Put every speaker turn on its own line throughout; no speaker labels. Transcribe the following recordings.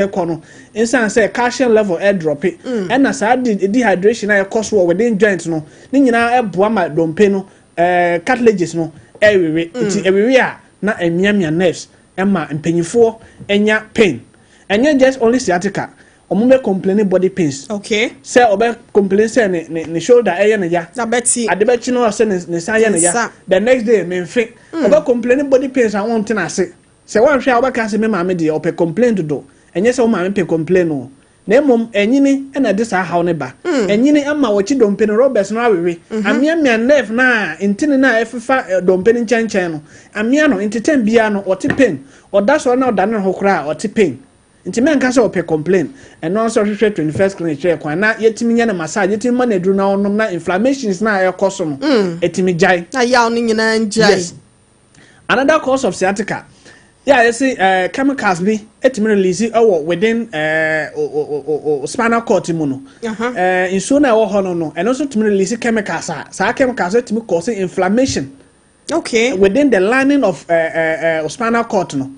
Ɛkɔ no, nsan sɛ calcium level ɛdrop, ɛna saa dehydration a ɛkɔ so wɔ within joint no ne nyinaa ɛboa ma dompe no, cartilages no ɛwewe. Nti ɛwewe a, na ɛmiamia nerves, ɛma mpanyinfoɔ ɛnya pain. Ɛnyɛ just only sciatica, ɔmo bɛ complain body pains. Sɛ ɔbɛ complain sɛ ne shoulder ɛyɛ ne ya.
Na bɛti.
Ade bɛkyi no, sɛ ne nsa yɛ ne ya.
Nsa.
The next day memfe, ɔbɛ complain body pains a wɔnte n'ase. Sɛ wɔnhwɛ a, wɔbɛka sɛ me maame deɛ, ɔpɛ complain dodo. Ɛnyɛ sɛ wo maame pɛ complain o, na mmom ɛnyini ɛna ɛde saa haw ne ba. Ɛnyini ama wɔkyi dompe no rubbers no awewe, ameamea nerve na ntini na ɛfefa dompe no nkyɛnkyɛn no, amea no. Nti time biara no ɔte pain. Ɔda sɔrɔ na ɔda ne ho koraa, ɔte pain. Nti mɛnka sɛ ɔpɛ complain. Ɛno nso ɔhwehwɛ 21st Clinic kyerɛ kwan na yɛtumi nyɛ no massage, yɛtumi ma no aduru na ɔnom, na inflammations na ɛkɔ so no ɛtumi gyae.
Na yaw no nyinaa ngyae.
Yes. Another cause of sciatica yɛ a yɛsi chemicals bi ɛtumi release ɛwɔ within o o o o spinal cord mu no. Nsuo na ɛwɔ hɔ no, ɛno nso tumi release chemicals a saa chemicals ɛtumi cause inflammation within the lining of spinal cord no.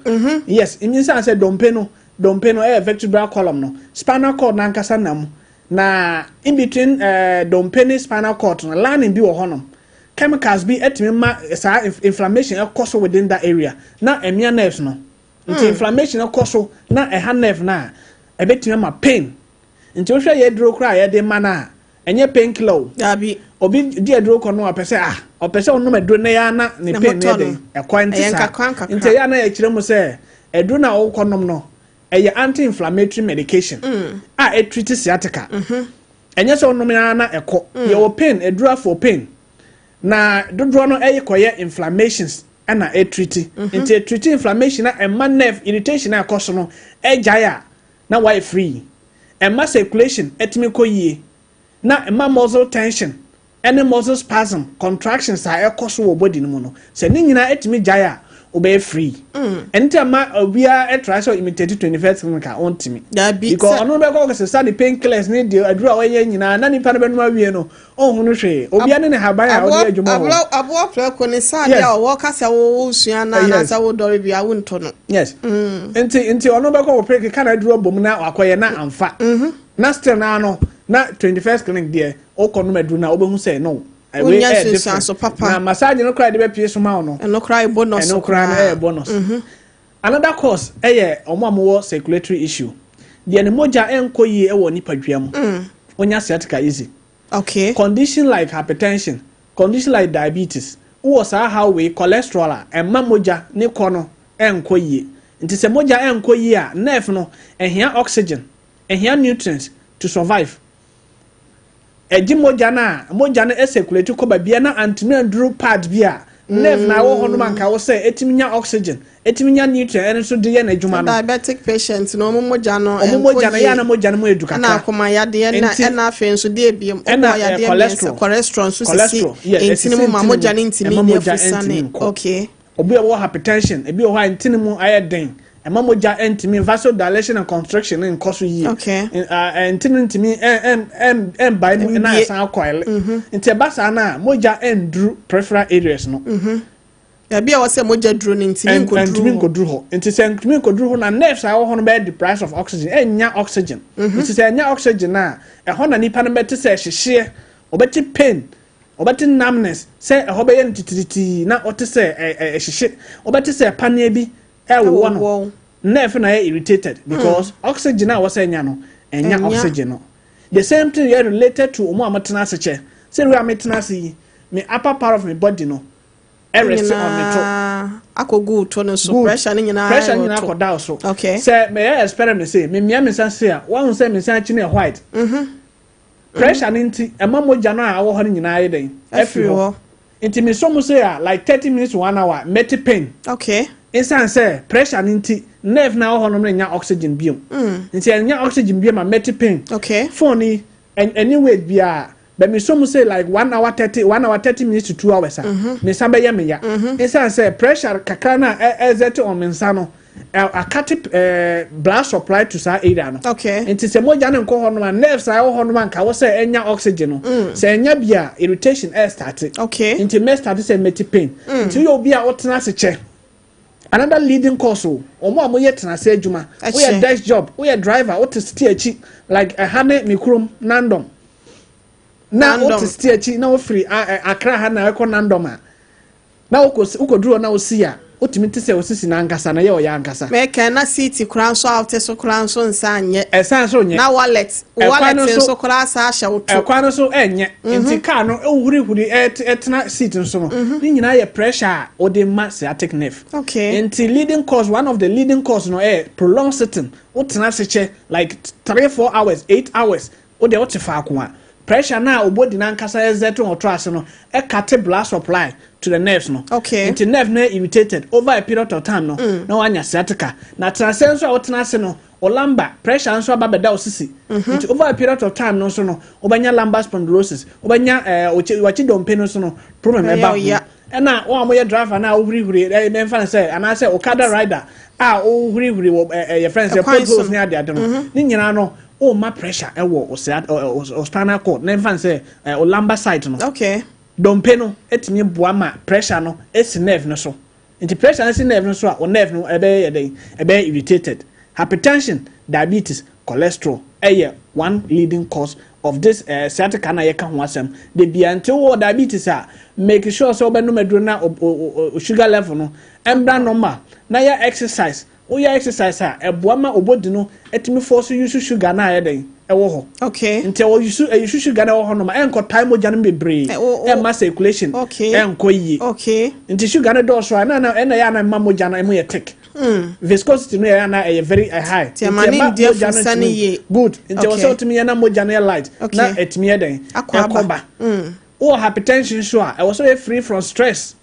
Yes, nsa sɛ dompe no ɛyɛ vertebral column no, spinal cord n'ankasa nam na in between dompe ne spinal cord no, lining bi wɔ hɔnom. Chemicals bi ɛtumi ma saa inflammation ɛkɔ so within that area na ɛmia nerves no. Nti inflammation ɛkɔ so na ɛha nerve na ɛbɛtumi ama pain. Nti wohwɛ yɛ aduro koraa a yɛde ma no a, ɛnyɛ pain killer o.
Dabi.
Obi di aduro kɔ no, ɔpɛ sɛ, ah, ɔpɛ sɛ ɔnom aduro na yɛ ana ne
Ne
pain
ho
ne
tɔ
yɛ
no.
den ɛkɔ. Nti
Ɛyɛ
saa
nkakra nkakra.
nti ɛyɛ ana yɛkyerɛ mu sɛ aduro na ɔkɔ nom no ɛyɛ anti-inflammatory medication a ɛtreat sciatica. Ɛnyɛ sɛ ɔnom ya na ɛkɔ. Yɛwɔ pain aduro for pain na dodoɔ no ɛyɛ kɔyɛ inflammations ɛna ɛtreat. Nti ɛtreat inflammation na ɛma nerve irritation a ɛkɔ so no ɛgyae a, na wayɛ free. Ɛma circulation ɛtumi kɔ yie na ɛma muscle tension ɛne muscle spasm, contractions a ɛkɔ so wɔ body no mu no, sɛ ne nyinaa ɛtumi gyae a, wobɛyɛ free. Ɛno nti ama obiara ɛtry sɛ imitate 21st Clinic a, ɔntumi.
Dabi.
Because ɔno bɛkɔ kɔsesa ne pain killers ne deɛ aduro a ɔyɛ nyinaa na nipa no bɛnum awie no, ɔnhu no hwee. Obiara ne haban a ɔde yɛ adwuma wɔ.
Aboa prɛko ne saa deɛ a ɔwɔ kasa wo sua na anaasɛ wodɔre bi a, wontɔ no.
Yes, nti ɔno bɛkɔ wɔ pere keka na aduro bom na wakɔyɛ na amfa na still na no na 21st Clinic deɛ, ɔkɔ nom aduro na wobɛhu sɛ no ɛwei
Wonya
ɛyɛ different.
nsunsuanso papa.
Na massage no koraa de bɛpie so ma wo no,
ɛno koraa yɛ bonus.
Ɛno koraa no ɛyɛ bonus. Another cause ɛyɛ ɔmo a mowɔ circulatory issue deɛ, ne mogya ɛnkɔ yie ɛwɔ nipadua mu, wonya sciatica easy. Condition like hypertension, condition like diabetes, wowɔ saa how wei, cholesterol a ɛma mogya ne kɔ no ɛnkɔ yie. Nti sɛ mogya ɛnkɔ yie a, nerve no ɛhia oxygen, ɛhia nutrients to survive. Ɛgye mogya no a mogya no ɛcirculate kɔ baabia na antumi anduru part bi a nerve na ɛwɔ hɔ nom anka wo sɛ ɛtumi nya oxygen, ɛtumi nya nutrient, ɛno nso de yɛ n'adwuma no.
Diabetic patient no, ɔmo mogya no
ɔmo mogya no, yɛ ana mogya no mu edu
ɛna
kakra.
Akoma yadeɛ na ɛna afei nso deɛ ebiem
ɛna,
ɔbɔ yadeɛ
cholesterol.
mmiɛnsa, cholesterol nso sisi
Cholesterol, yes,
ntini mu
ɛsisi
ma
ntini
mogya
mu.
no ntumi
Ɛma
nyɛ
mogya
fusane.
ntumi nkɔ. Obi a ɔwɔ hypertension, ebi wɔ hɔ a ntini mu ayɛ den, ɛma mogya ntumi, vasodilation and constriction ne nkɔ so yie. Ntini ntumi ɛmbae mu na
Mbie.
ɛsan akɔ ɛlɛ. Nti ɛba saa na mogya ɛnduru peripheral areas no.
Baabi a wɔsɛ mogya duro no ntumi
ntumi
nkɔduru hɔ.
Nkɔduru hɔ. Nti sɛ ntumi nkɔduru hɔ na nerves a ɛwɔ hɔ no bɛyɛ deprived of oxygen, ɛnnya oxygen. Nti sɛ ɛnya oxygen a, ɛhɔ na nipa no bɛte sɛ ɛhyehyeɛ, ɔbɛte pain, ɔbɛte numbness, sɛ ɛhɔ bɛyɛ no titiritii na ɔte sɛ ɛ ɛ ɛhyehye, ɔbɛte sɛ paneɛ bi ɛwowɔ no.
Ɛwowɔ.
Nerve na yɛ irritated because oxygen a wɔsɛ nya no, ɛnya
Ɛnya.
oxygen no. The same thing yɛ related to ɔmo a wɔtena ase kyɛ. Sɛ wei a metena ase yi, me upper part of my body no ɛrest on me to.
Nyinaa akɔgu wo to no so.
Good.
Pressure no nyinaa
pressure
ɛwɔ
nyinaa
to.
kɔda wo so. Sɛ mɛyɛ experiment sɛ memia me nsa se a, wahu sɛ me nsa akyi no yɛ white. Pressure no nti ɛma mogya no a ɛwɔ hɔ no nyinaa yɛ dɛn?
Afiri hɔ.
Nti mesɔ mu sɛ a, like 30 minutes to one hour, mɛte pain. Nsan sɛ pressure no nti nerve na ɛwɔ hɔ no nya oxygen biom. Nti ɛnya oxygen biom a, mɛte pain. Phone yi ɛni weight biara bɛ mesɔ mu sɛ like 1 hour 30, 1 hour 30 minutes to 2 hours a, me nsa bɛyɛ me ya. Nsan sɛ pressure kakra na ɛexert on me nsa no acut blood supply to saa area no. Nti sɛ mogya no nkɔ hɔ nom a, nerves a ɛwɔ hɔ nom a nka wɔ sɛ ɛnya oxygen no, sɛ ɛnya bi a, irritation ɛ start. Nti mɛ start sɛ mɛte pain. Nti woyɛ obi a wotena ase kyɛ Another leading cause o, wɔn a wɔyɛ tenase adwuma, woyɛ
Ɛkyɛ.
desk job, woyɛ driver, wote steer akyi, like ɛha ne me kurom Nandom. Na
Nandom.
wote steer akyi na wofiri Accra ha na ɛkɔ Nandom a, na wokɔ wokɔduru hɔ na wosi a, wotumi te sɛ osisi n'ankasa na ɛyɛ ɔyɛ ankasa.
Mɛka na seat koraa nso a wote so koraa nso nsa anyɛ.
Ɛsan so nyɛ.
Na wallet
Ɛkwan
wallet
no
nso
so
koraa saa ahyɛ wo to.
Ɛkwan no so ɛnyɛ. Nti car no ɛhurihuri ɛtena seat nso no. Ne nyinaa yɛ pressure a wɔde ma sciatic nerve. Nti leading cause, one of the leading cause no ɛyɛ prolonged sitting. Wotena ase kyɛ like 3, 4 hours, 8 hours. Wode wote faako a, pressure na obodi n'ankasa exert wɔ ɔtɔ ase no ɛcut blood supply to the nerves no. Nti nerve no yɛ irritated over a period of time no na wanya sciatica. Na tena ase nso a wotena ase no, o lumbar pressure nso aba bɛda wo sisi. Nti over a period of time no nso no, wobɛnya lumbar spondylosis, wobɛnya wakyi dompe no nso no problem
Ɛyɛ
ɛba ho.
ɔya.
Ɛna wɔn a wɔyɛ driver na wohurihuri mɛmfa no sɛ anaasɛ okada rider a wohurihuri wɔ ɛ ɛ yɛfrɛ no sɛ
Ɛkwan so
potholes ne ade ade no ne nyinaa no, ɔma pressure ɛwɔ o sciat ɔ ɔ o spinal cord na mfa no sɛ o lumbar side no. Dompe no etumi boa ma pressure no esi nerve no so. Nti pressure no si nerve no so a, o nerve no ɛbɛyɛ yɛ dɛn? Ɛbɛyɛ irritated. Hypertension, diabetes, cholesterol ɛyɛ one leading cause of this sciatica na yɛka ho asɛm de bia. Nti wɔ diabetes a, make sure sɛ wobɛnom aduro na o sugar level no ɛmbra normal na yɛ exercise. Woyɛ exercise a, ɛboa ma obodi no ɛtumi force use sugar na ayɛ dɛn ɛwɔ hɔ. Nti ɛwɔ use ɛuse sugar na ɛwɔ hɔ nom a, ɛnkɔ tae mogya no bebree. Ɛmma circulation ɛnkɔ yie. Nti sugar no dɔɔso a, ɛna yɛ ana ɛma mogya no ɛmu yɛ thick. Viscosity no yɛ ana ɛyɛ very high.
Nti ɛma ne
ɛma
ndi
mogya no
afusa no yie.
Good. Nti ɛwɔ sɛ wotumi yɛ na mogya no yɛ light na ɛtumi yɛ dɛn?
Akɔ aba.
Ɛkɔ ba. Wowɔ hypertension so a, ɛwɔ sɛ yɛ free from stress.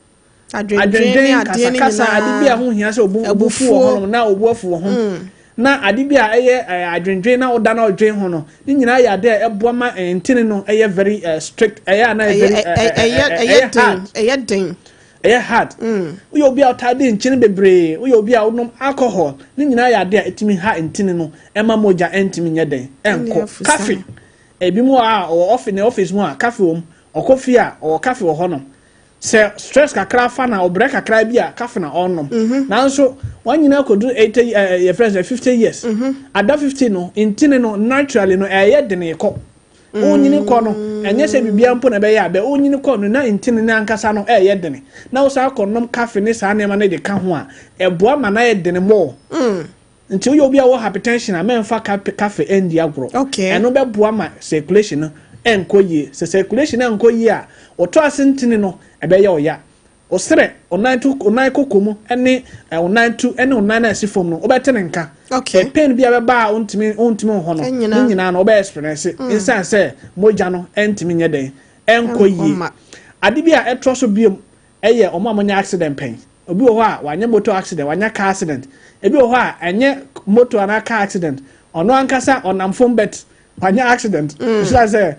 Adwendwen ne
adwendwen,
adeɛ no
kasakasa, ade bi a
nyinaa.
ho hia sɛ obu fu wɔ
Abufuo.
hɔnom na obu afu wɔ ho na ade bi a ɛyɛ adwendwen na ɔda na ɔdwen ho no ne nyinaa yɛ ade a ɛboa ma ntini no ɛyɛ very strict, ɛyɛ ana ɛyɛ very
ɛyɛ
ɛyɛ
ɛyɛ den.
Hard.
Ɛyɛ den.
Ɛyɛ hard. Woyɛ obi a ɔtaa di nkyene bebree, woyɛ obi a wonom alcohol, ne nyinaa yɛ ade a ɛtumi ha ntini no, ɛma mogya ɛntumi nyɛ den
Ɛne
ɛnkɔ.
afusa
Coffee
no.
ebi mu a ɔwɔ office, ne office mu a coffee wɔ mu, ɔkɔ fie a ɔwɔ coffee wɔ hɔnom. Sɛ stress kakra fa na ɔbrɛ kakra bi a, coffee na ɔnom. Nanso wɔn nyinaa kɔduru 80, yɛfrɛ sɛ 50 years, ada 50 no, ntini no naturally no ɛyɛ den kɔ. Wonyini kɔ no, ɛnyɛ sɛ biribiara mpo na ɛbɛyɛ a bɛ wonyini kɔ no na ntini no ankasa no ɛyɛ dene, na wosan akɔ nom coffee ne saa nneɛma no de ka ho a, ɛboa ma na yɛ dene mɔɔ. Nti woyɛ obi a wɔ hypertension a, mɛmfa coffee ɛndi agorɔ. Ɛno bɛboa ma circulation no ɛnkɔ yie. Sɛ circulation ɛnkɔ yie a, wɔtɔ ase ntini no ɛbɛyɛ ɔya. Ɔsrɛ ɔnan to ɔnan koko mu ɛne ɔnan tu ɛne ɔnan na ɛsi fam no, wobɛte ne nka. Pain bi a bɛba a wontumi wɔ hɔ no ne
Ɛnyinaa.
nyinaa no wobɛyɛ experience nsan sɛ mogya no ɛntumi nyɛ dɛn ɛnkɔ
Ɛnkɔ
yie.
ma.
Ade bi a ɛtrɔ so biom ɛyɛ ɔmo a wɔnyɛ accident pɛn. Obi wɔ hɔ a wanyɛ motor accident, wanyɛ car accident. Ebi wɔ hɔ a ɛnyɛ motor anaa car accident, ɔno ankasa ɔnam fam but wanyɛ accident. Nhyira sɛ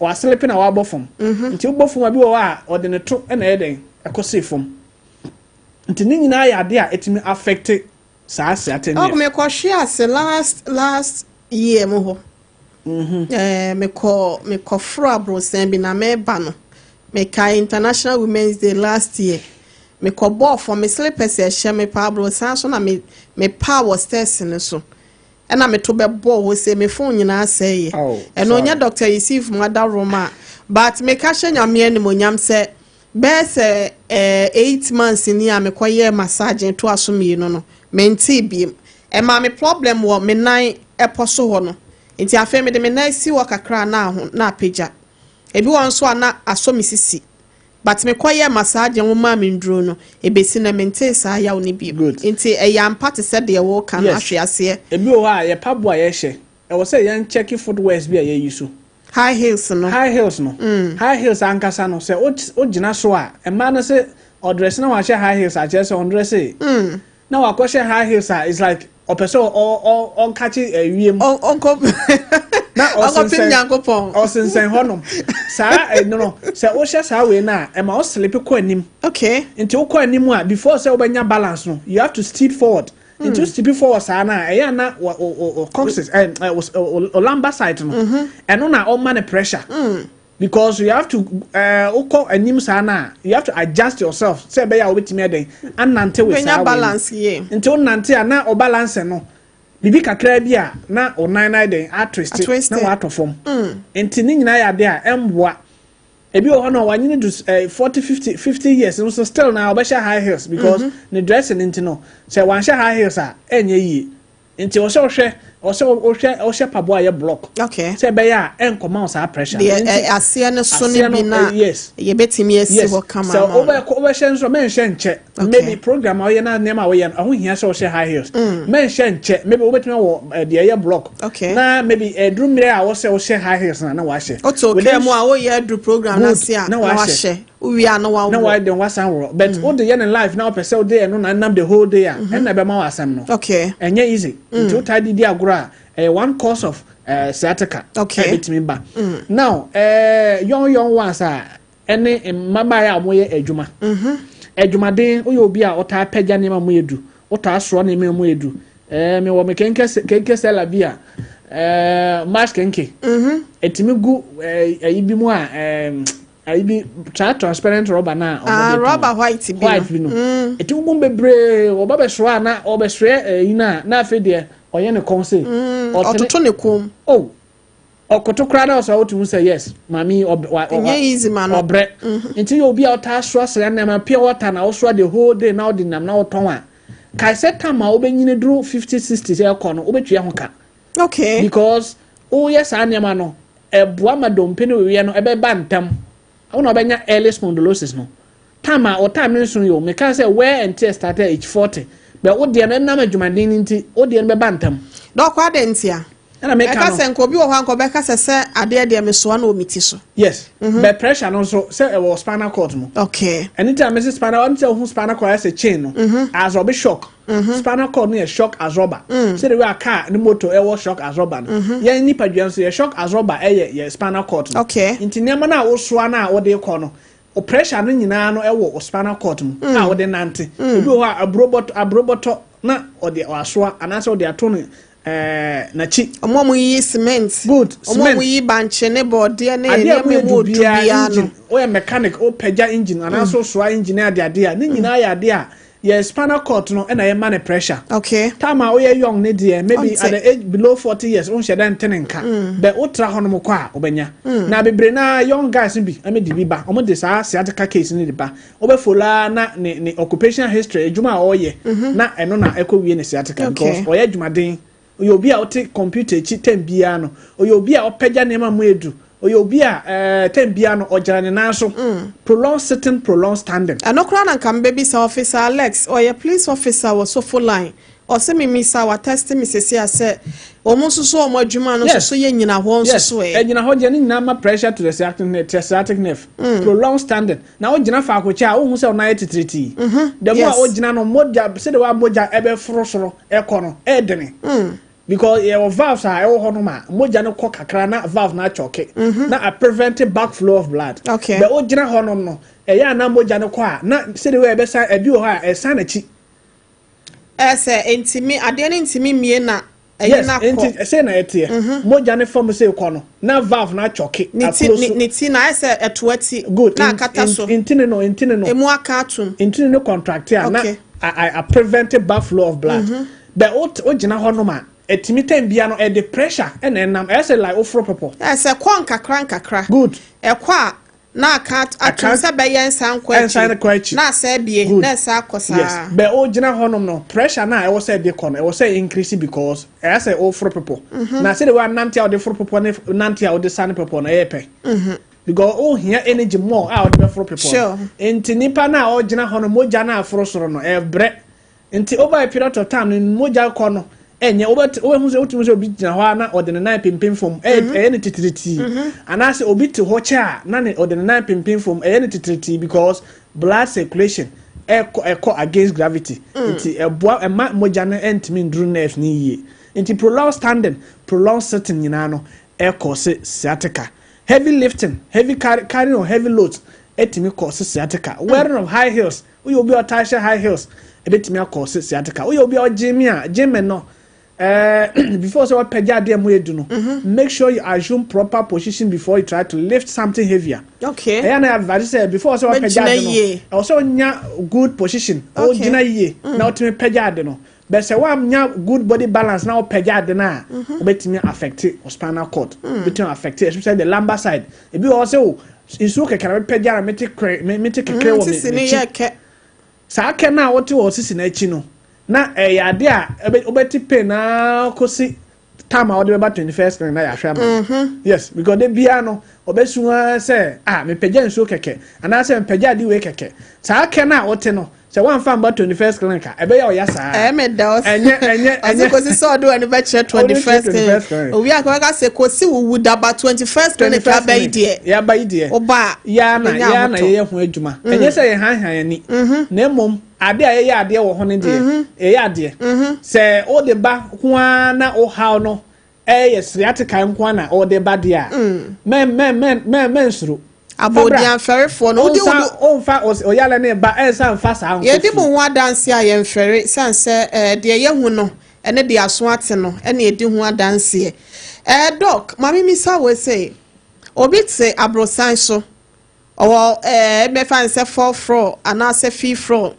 waslip na wabɔ fam. Nti wobɔ fam a, bi wɔ hɔ a ɔde ne to ɛna ɛyɛ dɛn ɛkɔ see fam. Nti ne nyinaa yɛ ade a ɛtumi affect saa sciatic
Ɔkò
nerve.
Mekɔhwe ase last last year mu hɔ. Mekɔ foro aborɔsan bi na meba no, mekae International Women's Day last year. Mekɔ bɔɔ fam, me slippers ɛhyɛ me pa aborɔsan so na me mepa wɔ stairs no so ɛna meto bɛbɔɔ hɔ sɛ me phone nyinaa sɛeɛ.
Oh,
ɛno
sorry.
Onyɛ Dr Yusuf mu adaworoma a, but meka hyɛ Nyame animonyam sɛ bɛyɛ sɛ 8 months ni a mekɔyɛɛ massage to aso mmienu no, mentee biem. Ɛma me problem wɔ me nan ɛpɔ so hɔ no. Nti afei mede me nan si hɔ kakra na aho na apagya. Ebi wɔ nso a na asɔ me sisi, but mekɔyɛ massage ho maa me nduro no, ebesi na mentee saa yaw no biem.
Good.
Nti ɛyɛ ampa te sɛ deɛ wɔka no.
Yes.
Ahwe aseɛ.
Ebi wɔ hɔ a yɛ paboa a yɛhyɛ, ɛwɔ sɛ yɛn check footwears bi a yɛyi so.
High heels no.
High heels no, high heels ankasa no, sɛ wogyina so a, mmaa no sɛ ɔdress na wahyɛ high heels akyerɛ sɛ ɔndress na wakɔhyɛ high heels a, it's like ɔpɛ sɛ ɔnkakye ewiem.
Ɔnkɔ
Na
ɔnkɔpem
ɔsensɛn
Nyankopɔn.
Ɔsensɛn hɔnom saa. Ɛno no, sɛ wohyɛ saa wei no a, ɛma wo slip kɔ anim. Nti wokɔ anim a, before sɛ wobɛnya balance no, you have to step forward. Nti wo step forward saa no a, ɛyɛ a na wo coccyx, ɛ ɛ wo lumbar side no, ɛno na ɔma no pressure. Because you have to wokɔ anim saa na you have to adjust yourself sɛ ɛbɛyɛ a wobɛtumi ɛdɛn anante with saa
wei balance yie.
Nti wonante a, na ɔbalance no biribi kakra bi a, na ɔnan nan dɛn atwist na watɔ fam. Nti ne nyinaa yɛ adeɛ a ɛmboa. Ebi wɔ hɔ no, wanyini do 40, 50, 50 years nso, still na ɔbɛhyɛ high heels because ne dressing nti no, sɛ wanhyɛ high heels a, ɛnyɛ yie. Nti ɔsɛ ɔhwɛ, ɔsɛ ɔhwɛ, ɔhyɛ paboa a yɛ block sɛ ɛbɛyɛ a ɛnkɔma wo saa pressure.
Deɛ aseɛ no so ne bi na yɛbɛtumi asi hɔ kama.
Sɛ wobɛhyɛ nso, mɛnhyɛ nkyɛ. Maybe program a ɔyɛ na nneɛma a wɔyɛ no, ɛho hia sɛ ɔhyɛ high heels, mɛnhyɛ nkyɛ. Maybe wobɛtumi awɔ deɛ ɛyɛ block na maybe ɛduru mmerɛ a wɔsɛ ɔhyɛ high heels na wahyɛ.
Oto kɛ mu a woyɛ aduru program na se a, na wahyɛ, wowie a, na wawɔ.
Na wayɛ den, wasan worɔ. But wode yɛ ne life na wopɛ sɛ wode ɛno na nam the whole day a, ɛnna ɛbɛma wɔ asɛm no. Ɛnyɛ easy. Nti wotaa didi agorɔ a, ɛyɛ one cause of sciatica. Ɛbɛtumi ba. Now young young ones a ɛne mmabaawa a wɔyɛ adwuma, adwumaden, woyɛ obi a ɔtaa pɛgya nneɛma mu yɛ du, wotaa soa nneɛma mu yɛ du. Mewɔ me kenke kenke seller bi a mash kenke ɛtumi gu ɛyi bi mu a ayi bi saa transparent rubber na.
Ah, rubber white bi.
White bi no, ɛtumi gu bebree. Ɔba bɛsoa a, na ɔbɛsoɛ ɛyi na afei deɛ ɔyɛ ne kɔn se.
Ɔtoto ne kɔn.
Oh, ɔkoto koraa na ɔsɛ ɔtumi sɛ yes, maame
ɔnyɛ easy ma no.
Ɔbrɛ. Nti yɛ obi a ɔtaa soa sra nneɛma, pure water na ɔsoa the whole day na ɔde nam na ɔtɔn a, kae sɛ tam a wobɛnyini duro 50, 60 sɛ ɛkɔ no, wobɛtua ho ka. Because woyɛ saa nneɛma no, ɛboa ma dompe no weweɛ no ɛbɛba ntɛm. Wo na ɔbɛnya early spondylosis no time a ɔtime no nso yɛ o. Meka sɛ wear and tear start at age 40, but wo deɛ no, ɛnam adwumaden no nti, wo deɛ no bɛba ntɛm.
Dɔkɔ adɛ ntia?
Ɛna meka
ɛka
no
sɛ nka obi wɔ hɔ a, nka ɔbɛka sɛ adeɛ deɛ mesoa na omi ti so.
Yes, but pressure no nso sɛ ɛwɔ spinal cord mu. Ɛne ti a mesi spinal ɔno sɛ ohun spinal cord ayɛ sɛ chain no absorb shock. Spinal cord no yɛ shock absorber. Sɛde wei a car ne motor ɛwɔ shock absorber no, yɛn nipadua nso yɛ shock absorber, ɛyɛ yɛ spinal cord no. Nti nneɛma no a wosoa no a wɔde kɔ no, o pressure no nyinaa no ɛwɔ o spinal cord mu a wɔde nante. Ebi wɔ hɔ a, aburo bɔtɔ, aburo bɔtɔ na ɔde asoa anaasɛ ɔde ato no n'akyi.
Ɔmo a ɔmo yiyi cement.
Good.
Ɔmo a
cement.
Ɔmo yi bankye ne bɔɔdeɛ ne
adeɛ a
nneɛma
mu
mu
yɛ du
odu
biara
biara no.
Engine, woyɛ mechanic, wopagya engine anaasɛ wosoa engine ne adeade a, ne nyinaa yɛ adeɛ a yɛ spinal cord no ɛna yɛma ne pressure. Time a woyɛ young ne deɛ, maybe
Ɔnte.
at the age below 40 years, wonhyɛ dɛ nte ne nka, bɛ wotra hɔ nom kɔ a, wobɛnya. Na bebree na young guys no bi ɛmɛ de bi ba, ɔmo de saa sciatica case no de ba. Wobɛfollow na ne occupational history, adwuma a ɔreyɛ, na ɛno na ɛkɔ wie ne sciatica because ɔyɛ adwumaden. Ɔyɛ obi a ɔte computer akyi time biara no, ɔyɛ obi a ɔpɛgya nneɛma mu edu, ɔyɛ obi a time biara no ɔgyina ne nan so, prolonged sitting, prolonged standing.
Ɛno koraa na nka mbɛbisa Officer Alex, ɔyɛ police officer wɔ Sofo Line. Ɔsɛ mimisa wa text mi sisi a sɛ wɔn nso so wɔn adwuma no nso so yɛ nyina hɔ nso so ɛ.
Ɛgyina hɔ deɛ ne nyinaa ma pressure to the sciatic nerve, to the sciatic nerve. Prolonged standing na wogyina faako kyɛ a, wohu sɛ ɔnan yɛ titiritii. The more a wogyina no, mogya sɛdeɛ wa mogya ɛbɛforo soro ɛkɔ no ɛɛdene because yɛwɔ valves a ɛwɔ hɔ nom a mogya no kɔ kakra na valve no achoke na a prevent backflow of blood. Bɛ wogyina hɔ nom no, ɛyɛ a na mogya no kɔ a, na sɛdeɛ wɔ ɛbɛsan, ɛbi wɔ hɔ a ɛsan n'akyi.
Ɛsɛ ntumi adeɛ no ntumi mie na ɛyi na
nti
kɔ.
Ɛsɛ na ɛteɛ mogya no fam sɛ kɔ no, na valve no achoke.
Ne ti
akuro
ne
so.
Ne ti na ayɛ sɛ ɛto akyi. Na akata so.
Ntini no
emu aka atum.
Ntini no contract a, na a prevent backflow of blood. But wo wogyina hɔ nom a, ɛtumi time bia no ɛde pressure ɛna ɛnam, ɛyɛ sɛ like woforo pɔpɔ.
Ɛsɛ kɔ nkakra nkakra. Ɛkɔ a, na aka atum sɛ bɛyɛ nsa nkɔ
ɛnsa nkɔ akyi.
Na asa abie. Na ɛsa akɔ saa.
Yes, but wogyina hɔ nom no, pressure na ɛwɔ sɛ ɛde kɔ no, ɛwɔ sɛ increase because ɛyɛ sɛ woforo pɔpɔ na sɛde wa nante a wɔde foro pɔpɔ ne nante a wɔde sane pɔpɔ no ɛyɛ pɛ because ohia energy more a wɔde bɛforo pɔpɔ no. Nti nipa na a ɔgyina hɔ no, mogya na aforo soro no ɛbrɛ. Nti over a period of time no, mogya kɔ no ɛnyɛ wobɛhu sɛ wotumi sɛ obi gyina hɔ a, na ɔde ne nan pimpim fam, ɛyɛ ne titiritii, anaasɛ obi te hɔ kyɛ a, na ne ɔde ne nan pimpim fam, ɛyɛ ne titiritii because blood circulation ɛkɔ against gravity. Nti ɛboa ɛma mogya no ɛntumi nduru nerve ne yie. Nti prolonged standing, prolonged sitting nyinaa no ɛkɔ se sciatica. Heavy lifting, heavy carrying on heavy loads ɛtumi kɔ se sciatica. Wearing of high heels, woyɛ obi a ɔtaa hyɛ high heels, ɛbɛtumi akɔ se sciatica. Woyɛ obi a ɔgye mi a, gym no Before sɛ wapagya adeɛ mu edu no, make sure you assume proper position before you try to lift something heavier. Ɛyɛ na advise sɛ before sɛ wapagya
Bɛgyina
ade no,
yie.
ɛwɔ sɛ onya good position, ogyina yie na wotumi pagya ade no. But sɛ woanya good body balance na wopagya ade no a, wobɛtumi affect wo spinal cord, wobɛtumi affect especially the lumbar side. Ebi wɔ hɔ sɛ o nsuo kɛkɛ na mepagya na mete kre me mete kekere wɔ me
Sisi ne
m'akyi.
yɛ kɛ.
Saa kɛ no a wote wɔ sisi n'akyi no, na ɛyɛ ade a wobɛte pain naa kɔsi time a wɔde bɛba 21st clinic na yɛahwɛ ama no. Yes, because de biara no ɔbɛsu ara sɛ, ah, mepagya nsuo kɛkɛ anaasɛ mepagya ade wei kɛkɛ. Saa kɛ no a wote no, sɛ woamfa mba 21st clinic a, ɛbɛyɛ ɔya saa.
Ɛyɛ me da ɔsɛ.
Ɛnyɛ
Ɔsɛ
ɛnyɛ
kɔsi sɛ ɔde w'ani bɛkyerɛ 21st
21st
clinic.
clinic.
Owi a kɔka sɛ kɔsi wuwu daba 21st clinic
21st
aba yi
clinic
deɛ.
Yɛaba yi deɛ.
Woba a,
Yaa na
bɛnya
yaa na
ahotɔ.
yɛyɛ ho adwuma. Ɛnyɛ sɛ yɛn hanhan ani. Na mmom ade a yɛyɛ adeɛ wɔ ho no deɛ, yɛyɛ adeɛ. Sɛ wode ba ho ara na wohaw no ɛyɛ sciatica nko ara na wode ba deɛ a, mɛn mɛn mɛn mɛn mɛnsuro.
Abɔdeamfɛrefoɔ no wode
Ɔnsa ɔnfa ɔyale ne ba ɛnsa nfa saa nkɔ
Yɛdi
fie.
mo ho adanse a yɛmfɛre san sɛ deɛ yɛhu no ɛne deɛ aso ate no ɛne yɛdi ho adanseɛ. Doc, maame misa wo sɛ obi te aborosan so, ɔwɔ mɛfa n sɛ fourth floor anaasɛ fifth floor,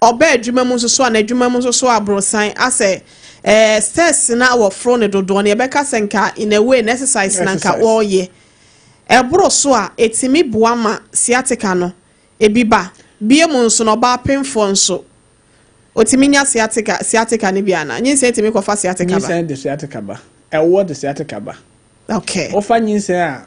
ɔbɛ adwuma mu nso so a n'adwuma mu nso so aborosan asɛ stairs na wɔ foro ne dodoɔ no, yɛbɛka sɛ nka in a way na exercise na nka
Exercise.
wɔreyɛ ɛboro so a, ɛtumi boa ma sciatica no ebi ba bie mu nso na ɔbaa pemfoɔ nso otumi nya sciatica ne bi ana nyinsɛn tumi kɔfa sciatica ba?
Nyinsɛn de sciatica ba, ɛwoɔ de sciatica ba. Wofa nyinsɛn a,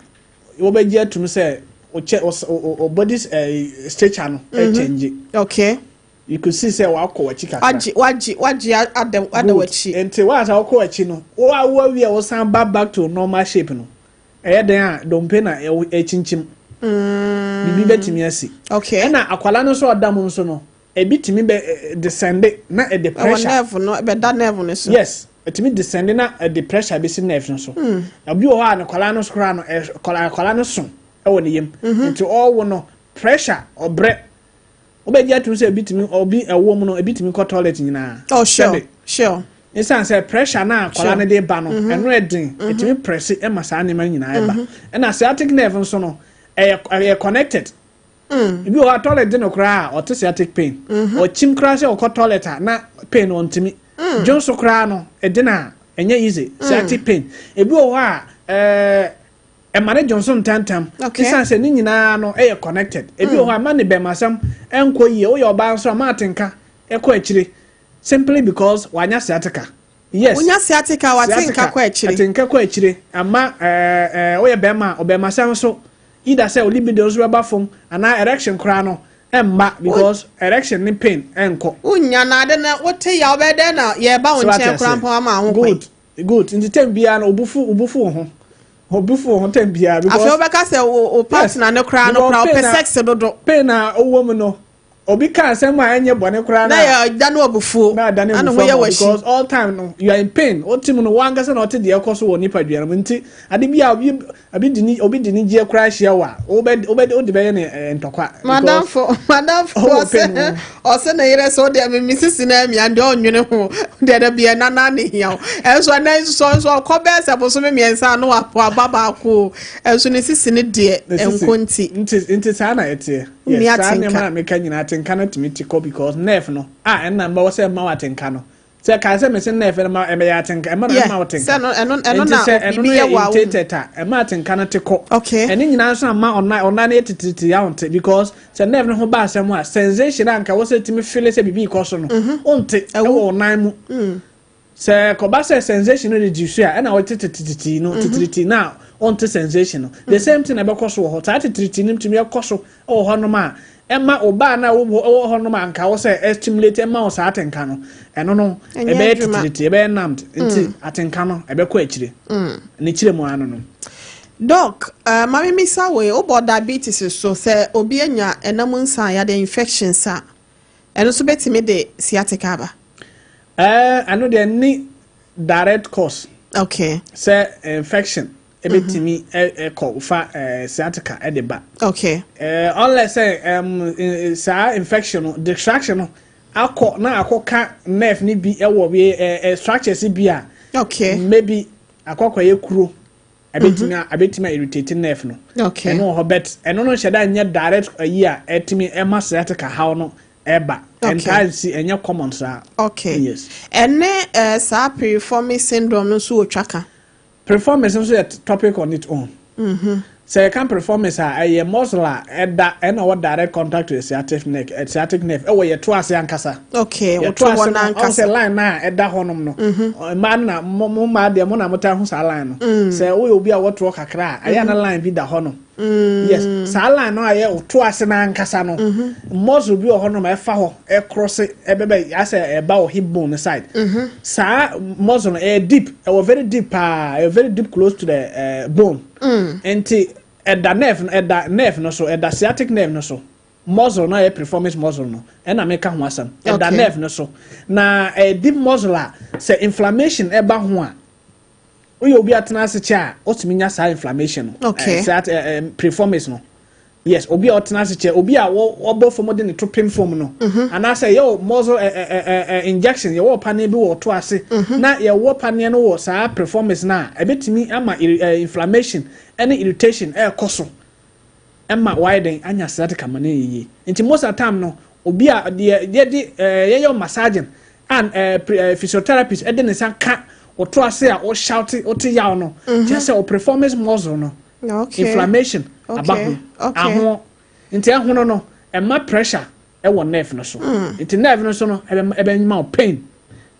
wobɛgye atum sɛ o kyɛ o body stature no ɛkyɛngye. You could see sɛ wakɔ w'akyi kakra.
Wagye ada
Good.
w'akyi.
Nti waasa wokɔ w'akyi no, wo awie a, wosan ba back to normal shape no, ɛyɛ den a dompe na ɛkyinkyim biribi bɛtumi asi. Ɛna akwala no nso a ɔda mu nso no, ebi tumi bɛ descend na ɛde
ɛwɔ
pressure
nerve no, ɛbɛda nerve no so.
Yes, ɛtumi descend na ɛde pressure bɛsi nerve no so. Obi wɔ hɔ a ne kwala no so koraa no, kwala no so ɛwɔ ne yam, nti ɔwɔ no pressure ɔbrɛ. Wobɛgye atum sɛ ebi tumi obi ɛwɔ mu no, ebi tumi kɔ toilet nyinaa.
Oh, sure.
Sɛbe. Ɛsiane sɛ pressure na akwala no de ba no, ɛno ɛden, ɛtumi press ɛma saa nneɛma no nyinaa ɛba. Ɛna sciatic nerve nso no, ɛyɛ connected. Ebi wɔ hɔ a toilet de no koraa a, ɔte sciatic pain. Ɔkyim koraa sɛ ɔkɔ toilet a, na pain no ɔntumi dwonso koraa no, ɛde na ɛnyɛ easy, sciatic pain. Ebi wɔ hɔ a ɛma ne dwonso ntɛntɛm. Ɛsiane sɛ ne nyinaa no ɛyɛ connected. Ebi wɔ hɔ a ɛma ne bɛmasɛm ɛnkɔ yie. Woyɛ ɔbaa nso a, ma atenka ɛkɔ akyire simply because wanya sciatica, yes.
Wonya sciatica, wate nka kɔ akyire.
Atenka kɔ akyire ama ɛɛ ɛɛ woyɛ bɛrima a, ɔbɛrmasɛm nso, either sɛ o libido nso bɛba fam anaa erection koraa no ɛmma, because erection ne pain ɛnkɔ.
Wonya na ade na wote ya, wobɛyɛ dɛn na yɛba wo
So wate
nkyɛn koraa
ase?
mpo ama ho kwan?
Good. Nti time biara no, obufu wo ho, obufu wo ho time biara because
Afei wobɛka sɛ wo partner ne koraa no
Because
koraa
pain
wopɛ
na
sex dodo.
Pain a ɔwɔ mu no, obi ka asɛm a ɛnyɛ bɔne koraa
na yɛ da no abufuo
na adane
ana
abufuo
ho yɛ
ama wo
w'akyi.
because all time no you are in pain. Wote mu no, wankasa na ɔte deɛ ɛkɔ so wɔ nipadua no mu. Nti ade bi a obi di ne gyeɛ koraa hyia wo a, wobɛ wode bɛyɛ ne ntɔkwa because
Madamfo
ɔwɔ
ɔsɛ
pain mu.
Ɔsɛ ne yerɛ sɛ ɔdeɛ me sisi na amia deɛ ɔnwene ho deɛ da bia nana ne hia wo. Ɛnso ɛnɛ nso ɔkɔ bɛɛ sɛ bosome 3 no waba baako o. Ɛnso ne sisi ne deɛ
Ne sisi.
ɛnko nti.
Nti saa na ɛteɛ.
Wonni
Yes, saa
atenka.
nneɛma na meka nyinaa, atenka no tumi ti kɔ because nerve no a ɛnna mbɛwɔ sɛ ɛma wo atenka no, sɛ kaa sɛ mese nerve no ma ɛmɛyɛ atenka, ɛma no ɛma wo tenka.
Sɛ no ɛno
Nti
na
sɛ ɛno
biribi
no
yɛ
yɛ
wɔ a wohu.
irritated a, ɛma atenka no te kɔ. Ɛne nyinaa nso ama ɔna no yɛ titiritii ahonte because sɛ nerve no ho ba asɛm a, sensation a nka wɔ sɛ tumi feel sɛ biribi kɔ so no, wonte
Ɛwo.
ɛwɔ ɔnan mu. Sɛ kɔba sɛ sensation no reduce a, ɛna wɔte titiritii no titiritii na ɔnte sensation no. The same thing na ɛbɛkɔ so wɔ hɔ. Saa titiritii no tumi ɛkɔ so wɔ hɔnom a, ɛma ɔbaa no a ɛwɔ hɔnom a nka wɔ sɛ ɛstimulate ɛma wo saa atenka no, ɛno no
Ɛnyɛ
ɛbɛyɛ
adwuma.
titiritii, ɛbɛyɛ numbed, nti atenka no ɛbɛkɔ akyire ne kyerɛ mu ano no.
Doc, maame misa wei, wobɔ diabetes so sɛ obi anya ɛnam nsa a yɛade infections a, ɛno nso bɛtumi de sciatica aba?
Ɛno deɛ ne direct cause sɛ infection ebɛtumi ɛkɔ fa sciatica ɛde ba. Unless sɛ saa infection no distraction no akɔ na akɔka nerve ni bi ɛwɔ bi structures bi a Maybe akɔkɔyɛ kuro ɛbɛtumi a ɛbɛtumi a irritate nerve no. Ɛno wɔ hɔ, but ɛno no nhyɛ da nyɛ direct ayi a ɛtumi ɛma sciatica haw no ɛba. Ɛntaa nsi, ɛnyɛ common saa. Yes.
Ɛne saa piriformis syndrome no nso wɔ twa ka?
Piriformis nso yɛ topic on its own. Sɛ yɛka piriformis a, ɛyɛ muscle a ɛda ɛna wɔ direct contact to the sciatic nerve, sciatic nerve ɛwɔ yɛ to ase ankasa.
Yɛto
Wɔto
hɔ
ase no, ɔn
n'ankasa.
sɛ line na ɛda hɔnom no, mmaa no na mo mmaa deɛ, mo na mo taa ho saa line no. Sɛ woyɛ obi a wɔtoɔ kakra a, ɛyɛ na line bi da hɔnom. Yes, saa line no a yɛ ɔto ase n'ankasa no, muscle bi wɔ hɔnom a ɛfa hɔ, ɛcross, ɛbɛbɛ asɛ ɛba wɔ hip bone no side. Saa muscle no ɛyɛ deep, ɛwɔ very deep paa, ɛyɛ very deep close to the bone. Nti ɛda nerve no, ɛda nerve no so, ɛda sciatic nerve no so. Muscle no a ɛyɛ piriformis muscle no ɛna meka ho asɛm, ɛda nerve no so na ɛyɛ deep muscle a sɛ inflammation ɛba ho a, woyɛ obi atena ase kyɛ a, ɔtumi nya saa inflammation no. Sciat piriformis no, yes, obi a ɔtena ase kyɛ, obi a wɔbɔ fam de ne to pem fam no, anaasɛ yɛwɔ muscle ɛ ɛ ɛ ɛ injection, yɛwɔ paneɛ bi wɔ ɔto ase na yɛwɔ paneɛ no wɔ saa piriformis no a, ɛbɛtumi ama inflammation ɛne irritation ɛɛkɔ so, ɛma wayɛ den anya sciatica ma ne yɛ yie. Nti most of the time no, obi a deɛ yɛde yɛyɛ massaging and physiotherapist ɛde ne nsa ka ɔto ase a, ɔshout, ɔte yaw no, kyerɛ sɛ ɔ piriformis muscle no inflammation aba ho. Aho nti ɛhono no ɛma pressure ɛwɔ nerve no so, nti nerve no so no ɛbɛma wo pain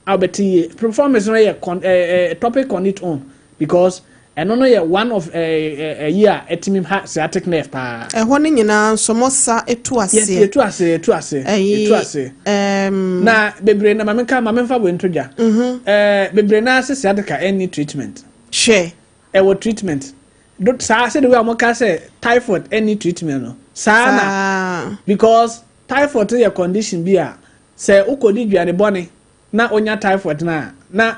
a wobɛte yie. Piriformis no yɛ con ɛɛ ɛɛ topic on its own because ɛno no yɛ one of ɛyi a ɛtumi ha sciatic nerve paa.
Ɛhɔ no nyinaa nso mo sa etu
Yes.
aseɛ?
Yɛtu ase, yɛtu ase.
Ɛyi
Yɛtu ase. Na bebree na maame nka, maame nfa wɔ nto dwa, bebree na ase sciatica ɛnni treatment.
Hwɛ.
Ɛwɔ treatment do saa, sɛ de wei a wɔka sɛ typhoid ɛnni treatment no saa na because typhoid yɛ condition bi a sɛ wokɔdi duane bɔne na onya typhoid na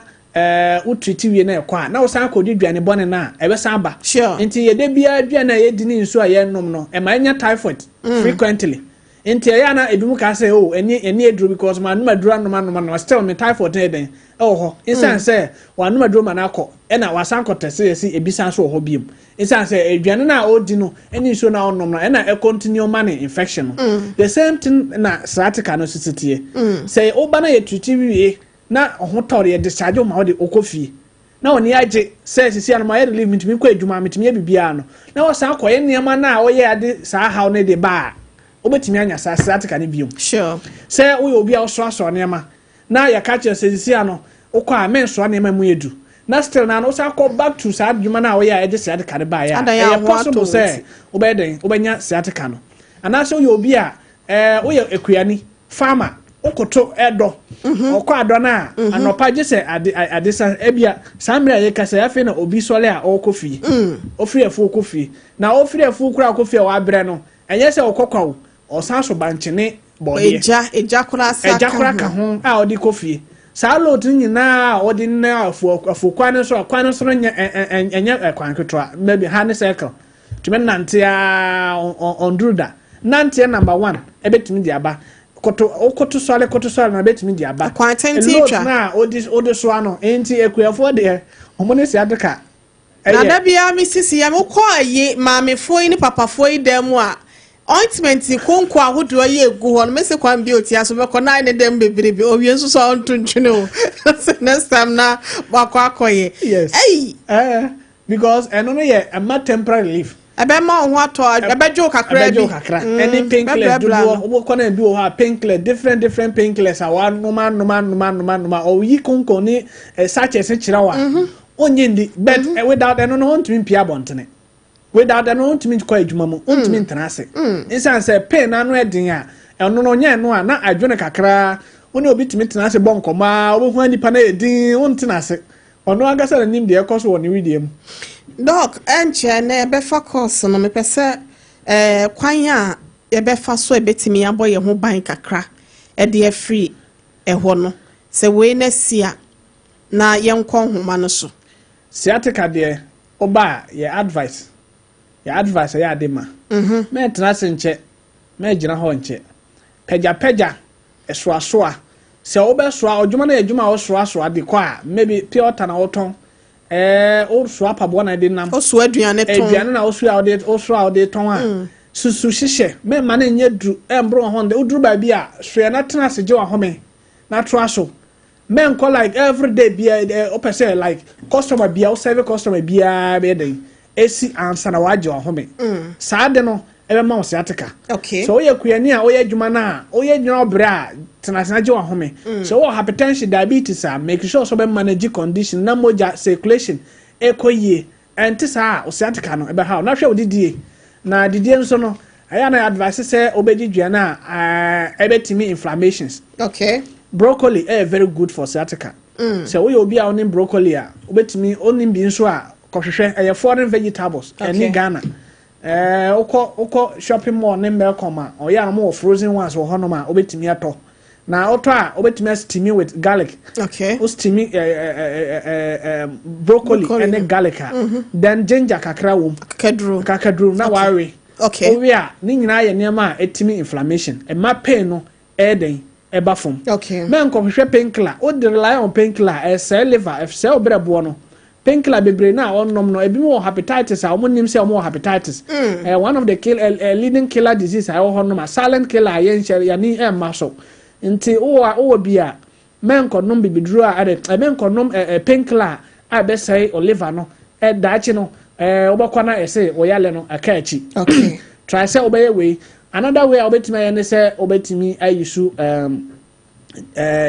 wotreat wie na ɛkɔ a, na wosan kɔdi duane bɔne no a, ɛbɛsan ba. Nti yɛde biara aduane a yɛdi ne nsuo a yɛnom no ɛma ɛnya typhoid frequently. Nti ɛyɛ ana ebi mu ka sɛ, "Oh, ɛni aduro because ma anum aduro anom anom anom, still me typhoid no yɛ den ɛwɔ hɔ." Nsan sɛ wɔanum aduro ma no akɔ, ɛna wasan kɔ test yɛ si ebi san so wɔ hɔ biem, nsan sɛ aduane no a ɔredi no ɛne nsuo no a ɔnom no ɛna ɛcontinue ma ne infection no. The same thing na sciatica no sisi teɛ. Sɛ ɔba na yɛ treat wie na ɔho tɔ, yɛ discharge ma ɔde ɔkɔ fie na ɔne agye sɛ sisi anoma yɛ relief, mitumi kɔ adwuma, mitumi yɛ biribiara no, na ɔsan kɔyɛ nneɛma no a ɔyɛ ade saa haw no de ba a, wobɛtumi anya saa sciatica no biom. Sɛ woyɛ obi a wosoasoa nneɛma na yɛka kyerɛ sɛ sisi ano wokɔ a mensoa nneɛma mu yɛ du, na still na no wosan kɔ back to saa adwuma no a woyɛ a ɛde sciatica no baeɛ a,
Adan
ɛyɛ
aho
possible
atɔ wo
sɛ
ti.
wobɛyɛ den wobɛnya sciatica no. Anaasɛ woyɛ obi a woyɛ ekuani, farmer, wokoto ɛdɔ, ɔkɔ adɔ no a anɔpa gye sɛ ade ade sa, ebia saa mmerɛ a yɛka sɛ afei na obi sɔre a ɔrekɔ fie, ofiri afuo kɔ fie, na ofiri afuo kora akɔ fie a wabrɛ no, ɛnyɛ sɛ ɔkɔ kwa o, ɔsan so bankyene bɔdeɛ.
Egya koraa sa
ɛgya kora ka ho a ɔde kɔ fie. Saa load no nyinaa a ɔde na afuo afuo kwan no so a, kwan no so no nyɛ ɛ ɛ ɛnyɛ ɛkwan ketewa, maybe ha ne circle tumi nante a ɔnduru da nanteɛ number one, ɛbɛtumi de aba. Koto, wokoto sɔre, koto sɔre na ɛbɛtumi de aba.
Kwan tenten
Load
twa.
na ɔde soa no nti akuafoɔ deɛ, ɔmo ne sciatica
Na
ɛyɛ
da biara me sisi yɛ mokɔ ayi maamefoɔ yi ne papafoɔ yi dan mu a, ointment konko ahodoɔ yi egu hɔ no, mesi kwan bi otia so bɛkɔ na ayɛ ne dɛm bebrebe, owie nso so a ɔnto ntwene o, sɛ next time na wakɔ akɔyɛ. Ɛyi.
Because ɛno no yɛ ɛma temporary relief.
Ɛbɛma wo ho atɔ, ɛbɛgye wo kakra bi.
Ɛbɛgye wo kakra. Ɛne painkillers
bɛbrɛbrɛ
dodoɔ
ano.
wobɛkɔ na bi wɔ hɔ a, painkiller, different different painkillers a wanom anom anom anom anom a ɔyi konkon ne sachets kyerɛ wo a, ɔnyɛ ndi, but without ɛno no ɔntumi mpia abɔntene, without ɛno ɔntumi kɔ adwuma mu, ɔntumi ntena ase, nsan sɛ pain n'ano ɛden a, ɛno no ɔnyɛ ɛno a na adwene kakra. Wo ne obi tumi tena ase bɔ nkɔmɔ a, wobɛhu nipa no yɛ din, wontena ase, ɔno ankasa n'anim deɛ ɛkɔ so wɔ ne wedeɛ mu.
Doc, ɛnkyɛ na yɛbɛfa course no. Mepɛ sɛ kwan a yɛbɛfa so a ɛbɛtumi abɔ yɛn ho ban kakra ɛde afiri ɛhɔ no, sɛ wei na si a, na yɛnkɔ nhoma no so.
Sciatica deɛ, ɔba a, yɛ advice ɛyɛ ade ma mɛntena ase nkyɛ, mɛgyina hɔ nkyɛ, pagyapagya, ɛsoasoa. Sɛ wobɛsoa ɔdwuma no yɛ adwuma a wosoasoa de kɔ a, maybe pure water na wotɔn, wosoa paboa na ɛde nam.
Wosoa aduane tɔn.
Aduane na wosoa a wode wosoa a wode tɔn a, susu hyehyɛ. Mɛmma no nyɛ duru, ɛmboro wo ho. Woduru baabi a, soɛ na tena ase gye w'ahome na toa so. Mɛnkɔ like everyday bia wopɛ sɛ like customer bia wo serve customer biara bɛyɛ dɛn esi ansa na wagye w'ahome. Saa de no ɛbɛma wo sciatica. Sɛ woyɛ kuani a woyɛ adwuma no a, woyɛ adwuma ɔbrɛ a, tena ase na gye w'ahome. Sɛ wowɔ hypertension, diabetes a, make sure sɛ wobɛ manage condition na mogya circulation ɛkɔ yie. Ɛnte saa a, wo sciatica no ɛbɛha wo. Na hwɛ wo didie. Na didie nso no, ɛyɛ a na advice sɛ wobɛgye dua no a ɛbɛtumi inflammations. Broccoli ɛyɛ very good for sciatica. Sɛ woyɛ obi a wonim broccoli a, wobɛtumi, wonim bi nso a, kɔhwehwɛ. Ɛyɛ foreign vegetables, ɛne Ghana. Wokɔ shopping mall ne Melcom a, ɔyɛ a wɔwɔ frozen ones wɔ hɔnom a wobɛtumi atɔ. Na wotɔ a, wobɛtumi asteam with garlic. Wo steam broccoli ɛne garlic a, then ginger kakra wɔ mu.
Kakaduro.
Kakaduro na wawe. Wowe a, ne nyinaa yɛ nneɛma a ɛtumi inflammation. Ɛma pain no ɛyɛ den ɛba fam. Mɛnkɔhwehwɛ painkiller. Wode rely on painkiller a, ɛsɛe liver, ɛsɛe wo berɛboɔ no. Painkiller bebree na ɔnom no, ebi wɔ hepatitis a wɔn nim sɛ wɔn wɔ hepatitis. One of the leading killer disease a ɛwɔ hɔ nom a silent killer a yɛnhyɛ yɛni ɛmma so. Nti wowɔ bi a, mɛnkɔnom bibiduro a ɛde mɛnkɔnom painkiller a ɛbɛsɛe o liver no. Daakye no wobɛkɔ na ɛsɛ wɔyale no ɛka akyi. Try sɛ wobɛyɛ wei. Another way a wobɛtumi ayɛ ne sɛ wobɛtumi ayi so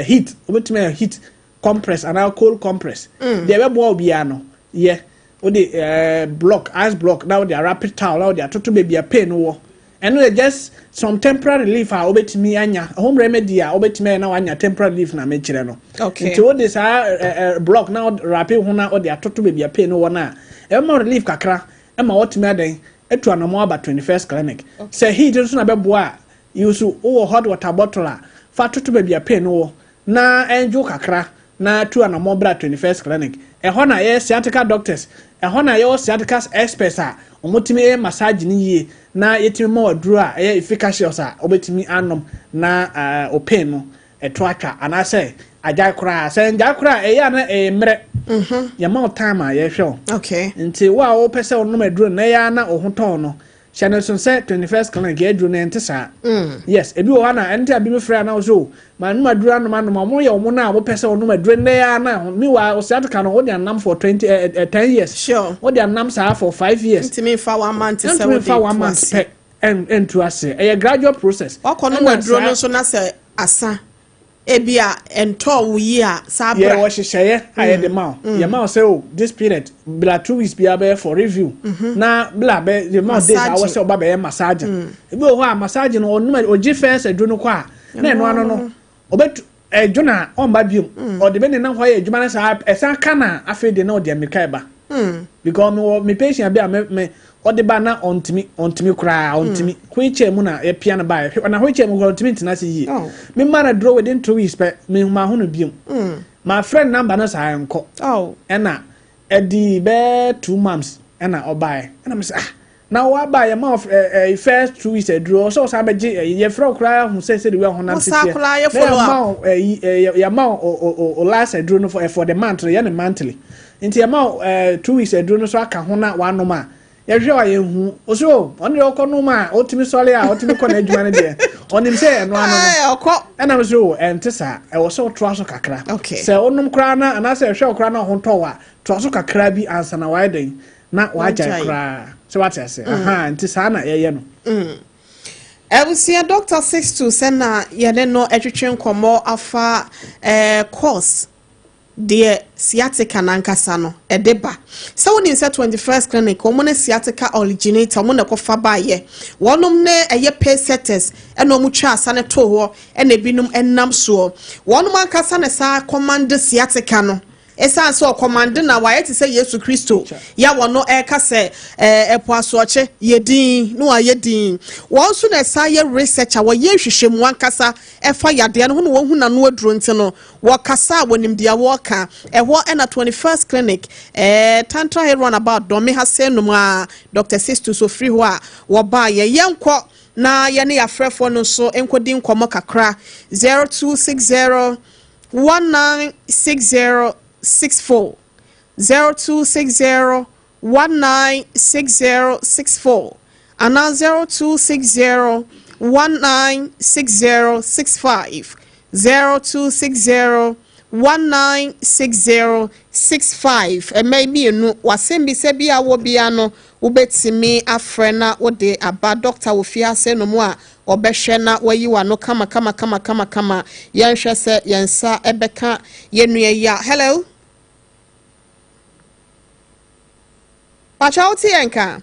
heat. Wobɛtumi ayɛ heat compress anaa cold compress. Deɛ ɛbɛboa wo biara no yɛ wode block, ice block, na wode awrap towel na wode atoto baabi a pain no wɔ. Ɛno yɛ just some temporary relief a wobɛtumi anya, home remedy a wobɛtumi ayɛ na wanya temporary relief na mekyerɛ no. Nti wode saa block na wrap ho na wode atoto baabi a pain no wɔ no a, ɛbɛma relief kakra ɛma wɔtumi adan atu anamɔ aba 21st Clinic. Sɛ heat nso na bɛboa a, yi so wowɔ hot water bottle a, fa toto baabi a pain no wɔ na ɛndwo kakra na tu anamɔ bra 21st Clinic. Ɛhɔ na yɛ sciatica doctors, ɛhɔ na yɛwɔ sciatica experts a wɔtumi yɛ massage no yie na yɛtumi ma waduro a ɛyɛ efficacious a wɔbɛtumi anom na o pain no ɛto atwa anaasɛ agyae koraa. Sɛ ngyae koraa, ɛyɛ a na ɛyɛ mmerɛ yɛma wo time a yɛhwɛ wo. Nti wo a wopɛ sɛ wonom aduro no na ɛyɛ a na wo ho tɔɔ no, hyɛ no so sɛ 21st Clinic yɛ aduro no ɛnte saa. Yes, ebi wɔ hɔ na ɛnte a bi mi frɛ a na wo so ma nom aduro anom anom a wɔn yɛ wɔn na wɔpɛ sɛ wɔnom aduro nnɛ yɛ a na meanwhile o sciatica no wode anam for 20 10 years. Wode anam saa for 5 years.
Ntumi nfa one month sɛ
ntumi
wode
nfa one
to
month
ase.
pɛ ɛntu ase. Ɛyɛ gradual process.
Wakɔ nom
Ɛna
aduro no nso na sɛ asa ebi a ɛntɔɔ wo yi a, saa bra.
Yɛwɔ hyehyɛeɛ a yɛde ma wo. Yɛma wo sɛ o this period bla 2 weeks biara bɛyɛ for review na bla bɛ yɛma wo date a wɔ sɛ ɔba bɛyɛ massage. Ebi wɔ hɔ a, massage no ɔnom ɔgye first aduro no kɔ a, na ɛno ano no ɔbɛtu ɛdwo na ɔmba biom. Ɔde bɛ nenam hɔ ayɛ adwuma no saa, ɛsan ka na afei de na ɔde amirika ɛba because me wɔ me patient bi a me ɔde ba na ɔntumi koraa, ɔntumi wheelchair mu na yɛpia no ba na wheelchair mu koraa ɔntumi ntena ase yie. Me ma no duro, within 2 weeks pɛ me hu ma ho no biom. Ma friend number no saa nkɔ. Ɛna ɛdi bɛɛ 2 months ɛna ɔbaeɛ ɛna me sɛ, "Ah, na waba yɛ ma ɛ ɛ first 2 weeks aduro ɔsɛ ɔsan bɛgye ɛ yɛfrɛ wo koraa ho sɛ de wei ho nam
Wo saa
teteɛ
koraa yɛ
na
follow
yɛma
up.
wo ɛyi ɛ yɛma wo o last aduro no for the month no, yɛ ne monthly, nti yɛma wo 2 weeks aduro no so aka ho na wanom a yɛhwɛ a yɛnhu o so ɔno deɛ ɔkɔ nom a ɔtumi sɔre a ɔtumi kɔ n'adwuma no deɛ, ɔnim sɛ ɛno ano no.
Ɛɛ, ɔkɔ.
Ɛnam so o ɛnte saa, ɛwɔ sɛ wotoa so kakra. Sɛ wonom koraa na anaasɛ ɛhwɛ wo koraa na ɔho tɔ wo a, toa so kakra bi ansa na wayɛ den na wagyae
Wagyae.
koraa sɛ wate ase. Aha, nti saa na yɛyɛ no.
Abusua, Dr 62 sɛ na yɛne no atwitwe nkɔmmɔ afa cause deɛ sciatica nankasa no ɛde ba. Sɛ wonim sɛ 21st Clinic, wɔn ne sciatica originator, wɔn na ɛkɔfa baayɛ, wɔnom ne ɛyɛ pace setters, ɛna wɔn twa asa no too hɔ, ɛna ebinom ɛnam soɔ. Wɔnom ankasa na saa command sciatica no. Ɛsiane sɛ ɔkɔmande na wayɛ te sɛ Yesu Kristo yɛ wɔ no ɛreka sɛ ɛɛ ɛpo asoɔkye yɛ din na wayɛ din. Wɔn nso na ɛsan yɛ research a wɔyɛ nhwehwɛmu ankasa ɛfa yadeɛ no ho na wɔhu n'ano aduro nti no wɔkasa a wɔnim deɛ wɔreka. Ɛhɔ ɛna 21st Clinic ɛɛ Tantra Hill Runabout Dɔme ha sɛ nom a Dr. Sistus ofiri hɔ a wɔbaa yɛ yɛnkɔ na yɛne yɛafrɛfoɔ no nso nkɔdi nkɔmmɔ kakra. 0260 196064, 0260 196064 anaa 0260 196065, 0260 196065. Ɛmɛ mmienu wasɛm bi sɛ bi a wɔ bia no wobɛtumi afrɛ na wode aba doctor wɔ fie ase no mu a ɔbɛhwɛ na wayi w'ano kama kama kama kama kama. Yɛnhwɛ sɛ yɛn nsa ɛbɛka yɛn nua yi a. Hello, Pacha, wote yɛn ka?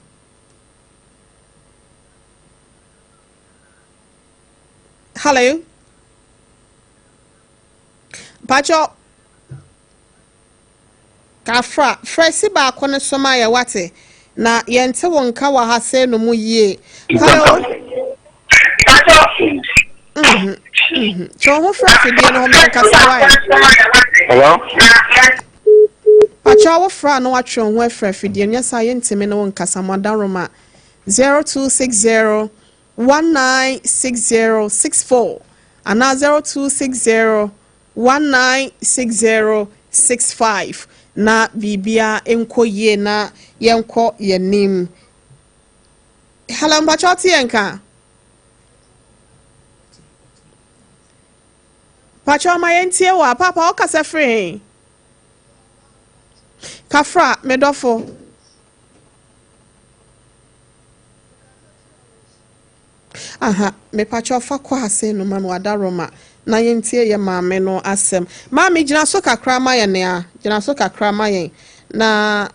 Hello, Pacha, kafra frɛ si baako no so ma yɛ wate na yɛnte wo nka wɔ ha sɛ no mu yie. Hello. Kyɛ wo ho frɛ afidie no ho mɛnkasa wae.
Hello?
Pacha, wo frɛ a na watwe wo ho afiri afidie no nyɛ saa yɛntimi ne wo nkasa. Mo adaroma 0260 196064 anaa 0260 196065 na biribia nkɔ yie na yɛnkɔ yɛnim. Hello, mpakyɛ, wote yɛn ka? Pakyɛ, ɔma yɛntie wɔ a. Papa, wokasa firi he? Kafra, medɔfo. Aha, mepakyɛ, ɔfa kɔ ase no ma me wadaroma na yɛntie yɛ maame no asɛm. Maame, gyina so kakra ma yɛn nea gyina so kakra ma yɛn na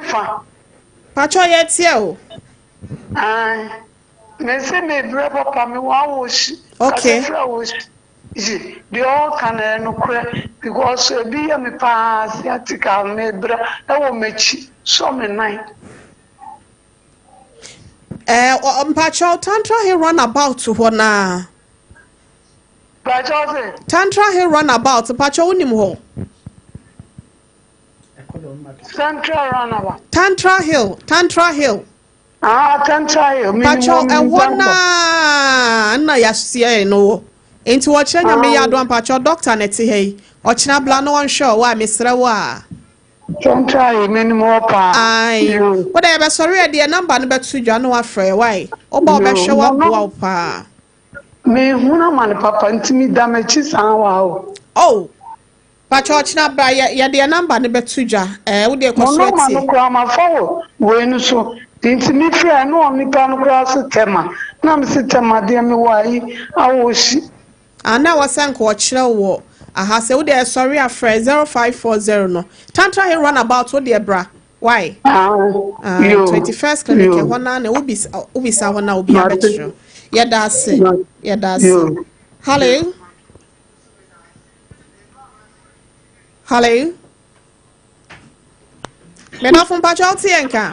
Fa.
Pakyɛ, yɛtie o.
Ae. Mese mebrɛ papa, mewɔ awohyi. Kasafiri awohyi. Deɛ ɔreka no ɛyɛ nokorɛ because ebi yɛ me paa, sciatica, mebrɛ ɛwɔ m'akyi sɔ me nan.
Mpakyɛ, Tantra Hill Runabout hɔ naa.
Pakyɛ, ɔse?
Tantra Hill Runabout, mpakyɛ, wonim hɔ?
Central Runabout.
Tantra Hill, Tantra Hill.
Ah, Tantra Hill.
Mpakyɛ, ɛhɔ naa na yɛaseɛ no wɔ nti wɔkyerɛ Nyame yɛ adoa. Mpakyɛ, doctor na ɛte ha yi, ɔkyena bla na ɔnhwɛ ɔwɔ a mesrɛ wo a.
Tantra Hill, menim hɔ paa.
Ai, wode yɛbɛsɔre ɛ deɛ number no bɛto dwa na wafrɛ wae woba wobɛhwɛ woaboa wo paa.
Mehunu ama no papa nti meda m'akyi saa wa o.
Oh, pakyɛ, ɔkyena bra, yɛde number no bɛto dwa ɛɛ wode kɔ
Mo
so
number no
atie.
Koraa mafa wɔ wei no so nti mefrɛ na onipa no koraa se Tɛma na mese Tɛma deɛ mewɔ ayi awohyi.
Ana wɔ sɛ nka ɔkyerɛ wɔ aha sɛ wode ɛsɔre afrɛ 0540 no Tantra Hill Runabout, wode bra why.
Ah, yo.
21st Clinic.
Yo.
Ɛhɔ naa na wobisa wobisa hɔ na obi
Mate.
abɛkyerɛ. Yɛda ase. Yɛda ase.
Yo.
Hello, hello, medɔfo, mpakyɛ, wote yɛn ka?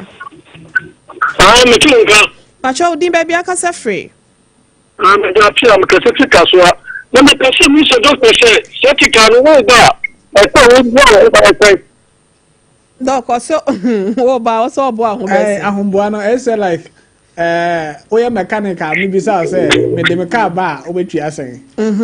Ah, mete wo nka.
Mpakyɛ, wo din, baabi akasa firi?
Ah, mede apia mekɛsɛ fi Kasoa. Na mepɛ sɛ mu sɛ doctor sɛ sciatica no woba a ɛsɛ woboa wo ho bɛyɛ sɛn?
Doc, ɔsɛ wɔba ɔsɛ ɔboa ho
Ɛɛ
bɛsɛ.
Ahomboa no ɛsɛ like woyɛ mechanic a mebisa wo sɛ mede me car ba a wobɛtua sɛn,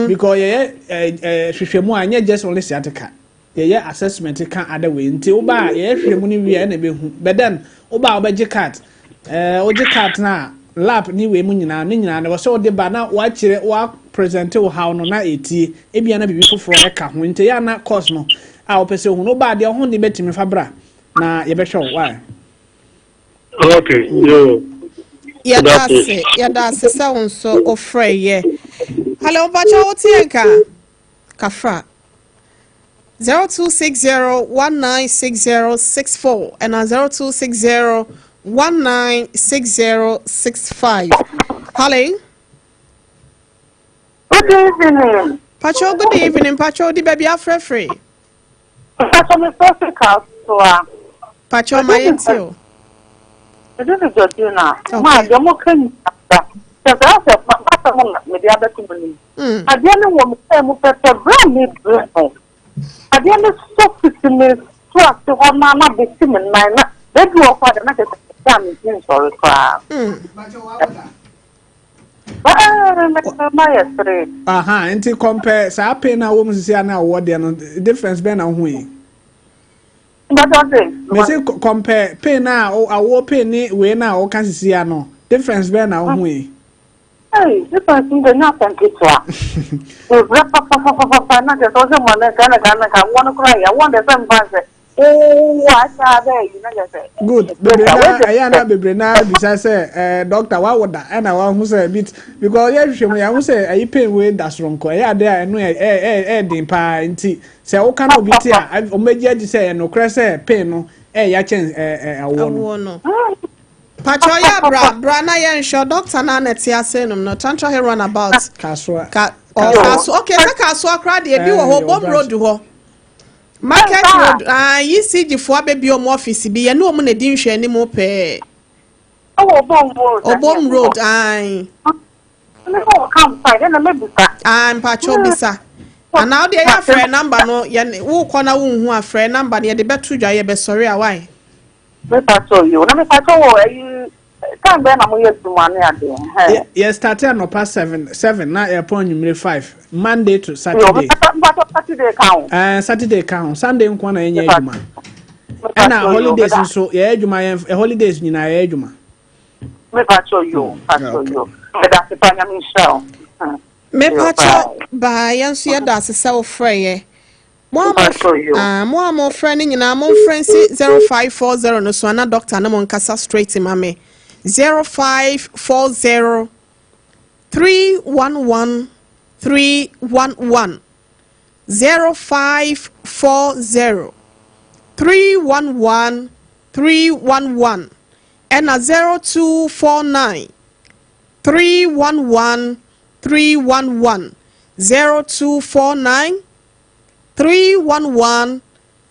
because yɛyɛ ɛɛ ɛɛ hwehwɛmu a ɛnyɛ just only sciatica, yɛyɛ assessment ka other way nti woba a yɛyɛ hwehwɛmu no wie a ɛna ɛbɛhu. But then woba a wobɛgye card, wogye card na lab ne wei mu nyinaa ne nyinaa no wɔ sɛ wode ba na wakyerɛ wa present wo haw no na ɛtie ebia na biribi foforɔ ɛka ho nti yɛ ana course no a wopɛ sɛ ohu no woba adeɛ ho de bɛtumi fa bra na yɛbɛhwɛ wo why.
Okay, yo.
Yɛda
That's it.
ase, yɛda ase sɛ wo nso wofrɛ yɛ. Hello, mpakyɛ, wote yɛn ka? Kafra. 0260 196064 ɛna 0260 196065. Hello.
Good evening.
Pacho, good evening. Pacho, di baabi afrɛfrɛ?
Pacho, me first Kasoa.
Pacho, ma yɛntie o.
This is Georgina.
Okay.
Ma, deɛ mo ka nyinaa. Sɛ sɛ sɛ papa mo na mede abɛto mo nim. Adeɛ no wɔ me sɛ mo pɛpɛ berɛ a mebrɛ no. Adeɛ no so fiti me so ase hɔ na bɛsi me nan na baabi wɔ hɔ a deɛ na kyerɛ sɛ a menti nsɔre koraa. Ɛɛ, ma yɛ sere.
Aha, nti compare saa pain na wɔn mu sisi a na wɔwɔ deɛ no, difference bɛn na wohu yi?
Mbɛtɔ se.
Mesi compare pain na awoɔ pain ne wei na wɔka sisi a no, difference bɛn na wohu yi?
Hey, difference n de nyɛ asɛm ketewa. Ebrɛ papapapapa na kyerɛ sɛ ɔsɛ mo ne nka na ka na ka wɔn no koraa yɛ wɔn de sɛ mfa sɛ ooo akyɛ bɛɛ yi na kyerɛ sɛ.
Good. Bebree na ɛyɛ na bebree na bisa sɛ doctor, wawo da ɛna wahu sɛ bit because yɛhwehwɛ mu, yɛahu sɛ ɛyi pain wei da soronko, ɛyɛ ade a ɛno yɛ ɛɛ ɛɛ den paa. Nti sɛ woka na obi te a, ɔmbɛgye adi sɛ ɛnokorɛ sɛ pain no ɛyɛ akyɛn ɛɛ ɛɛ awoɔ no.
Awoɔ no. Pacho, yɛ bra bra na yɛnhwɛ doctor na na ɛte ase nom no, Tantra Hill Roundabout.
Kasoa.
Ka ɔ Kaso, okay, sɛ Kasoa koraa deɛ, ebi wɔ hɔ.
Yɛwɔ
Bom
branch.
Road hɔ, Market Road, ah, ECG foɔ abɛbi ɔmo office bi, yɛne ɔmo na di nhwɛ anim pɛɛ.
Ɛwɔ Obom Road.
Obom Road, ae.
Ne wɔ campsite ɛna mɛbisa.
Ah, mpakyɛw, bisa anaa wode ɛyɛ afrɛ number no. Yɛne wokɔ na wonhu, afrɛ number no, yɛde bɛto dwa, yɛbɛsɔre a wae.
Mepatɔ yi o, na mepatɔ wɔ ɛyi, time bɛn na mo yɛ adwuma ne adeɛ?
Yɛ start anɔpa 7 7 na yɛpɔn anwummere 5, Monday to Saturday.
Mpatɔ, Saturday ka ho?
Saturday ka ho. Sunday nko na yɛnyɛ adwuma, ɛna holidays nso yɛyɛ adwuma. Yɛn holidays nyinaa yɛyɛ adwuma.
Mepatɔ yi o, mpatɔ yi o, ɛda ase pa, Nyame nhyira o.
Mepakyɛ baa, yɛn nso yɛda ase sɛ wofrɛ yɛ. Mo a
Mpatɔ yi o.
Ah, mo a mofrɛ no nyinaa, momfrɛ nsi 0540 no so ana doctor ne mo nkasa straight ma me. 0540 311 311, 0540 311 311, ɛna 0249 311 311, 0249 311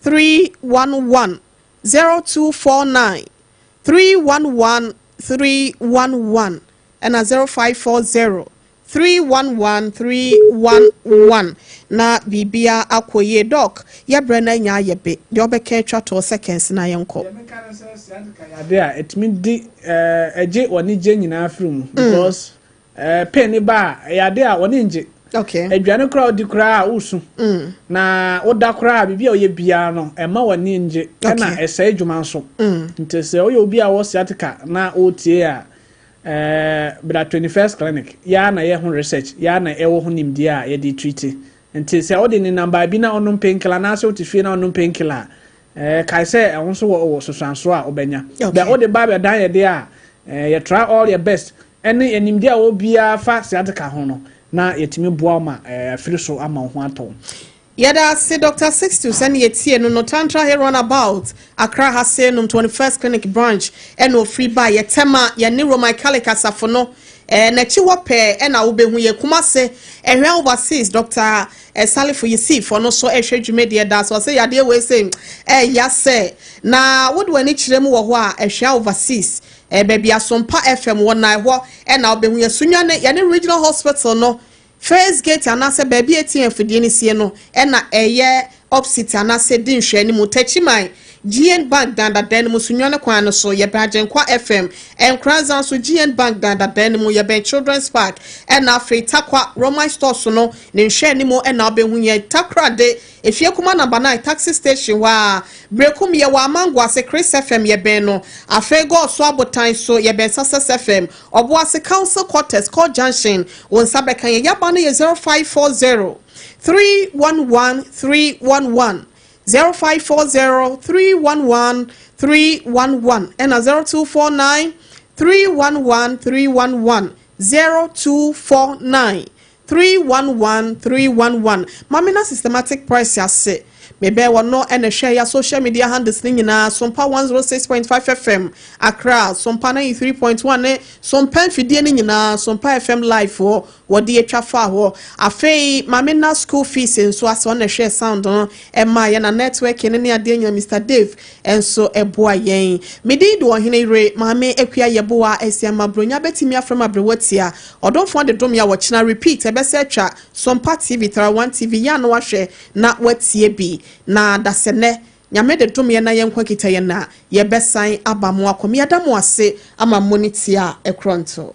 311, 0249 311 311, ɛna 0540 311 311 na biribia akɔ yie. Doc, yɛbrɛ no anya ayɛ be deɛ ɔbɛka atwa toɔ seconds na yɛnkɔ.
Deɛ meka ne sɛ sciatica yɛ ade a ɛtumi di ɛgye wɔne gye nyinaa firi mu because pain ne ba a, ɛyɛ ade a wɔne ngye. Aduane koraa a wodi koraa a wosu na woda koraa a, biribi a ɔyɛ biara no ɛma w'ani ngye, ɛna ɛsɛe adwuma nso. Nti sɛ woyɛ obi a wɔ sciatica na wotie a, bra 21st Clinic. Yɛa na yɛ ho research, yɛa na ɛwɔ ho nimdeɛ a yɛde treat. Nti sɛ wode ne nam baabi na ɔnom painkiller anaasɛ wote fie na ɔnom painkiller a, kae sɛ ɛho nso wɔ sosansoɔ a wobɛnya. Bɛ wode ba bɛdan yɛde a, yɛ try all your best ɛne nimdeɛ a wɔ biara fa sciatica ho no na yɛtumi boa wo ma afiri so ama wo ho atɔ wo.
Yɛda ase, Dr Sixty. Sɛne yɛtie no, Tantra Hill Roundabout, Accra ha se nom, 21st Clinic branch ɛna ofiri ba. Yɛtɛm a yɛne Roman Catholic asafo no n'akyi hɔ pɛɛ ɛna wobɛhu yɛ. Kumase, Ɛhwɛ Overseas, Dr Salifo Yusuf, ɔno nso ɛhwɛ dwumadie da so. Ɔsɛ yadeɛ wei sɛ ɛɛya sɛ na wode w'ani kyerɛ mu wɔ hɔ a, Ɛhwɛ Overseas, baabi Asompa FM wɔ nan hɔ ɛna wobɛhu yɛ. Sunyane, yɛne Regional Hospital no first gate anaasɛ baabi a eti afidie no sie no ɛna ɛyɛ opposite anaasɛ di nhwɛ anim. Tɛkyiman, GN Bank dandadan no mu, Sunyane kwan no so, yɛbɛn Agyenkwa FM. Nkoranza nso, GN Bank dandadan no mu, yɛbɛn Children's Park. Ɛna afei Takwa, Roman Stores no ne nhwɛ anim ɛna wobɛhu yɛn. Takorade, Efie Kuma number 9 taxi station hɔ a. Berekum, yɛwɔ Amango ase, Chris FM yɛbɛn no. Afei Gɔɔso Abotan so, yɛbɛn Success FM. Ɔboase, Council Quarters, Court Junction, wɔn nsa bɛka yɛn. Yaba no yɛ 0540 311 311, 0540 311 311, ɛna 0249 311 311, 0249 311 311. Maame na systematic price ase. Mebɛn wɔ no ɛna hwɛ ya social media handles ne nyinaa, Sompa 106.5 FM Accra, Sompa 93.1 ne Sompa mfidie ne nyinaa, Sompa FM live hɔ wɔde atwa fa hɔ. Afei maame na school fees nso asɛ ɔna hwɛ sound no ɛma yɛn na network ne ne adeɛ nyina. Mr Dave nso ɛboa yɛn. Mede de ɔhene yere Maame Akua Yɛboa asi ama Bronya bɛtumi afrɛ m aberewa tia ɔdomfoɔ de dom yɛ a wɔkyena repeat ɛbɛsɛ atwa Sompa TV 31 TV yɛ a na wahwɛ na watie bi na dasɛnɛ. Nyame de dom yɛn na yɛn nkwa kita yɛn na yɛbɛsan aba mo akɔ. Yɛda mo ase ama mo ne tie a ɛkorɔ nto.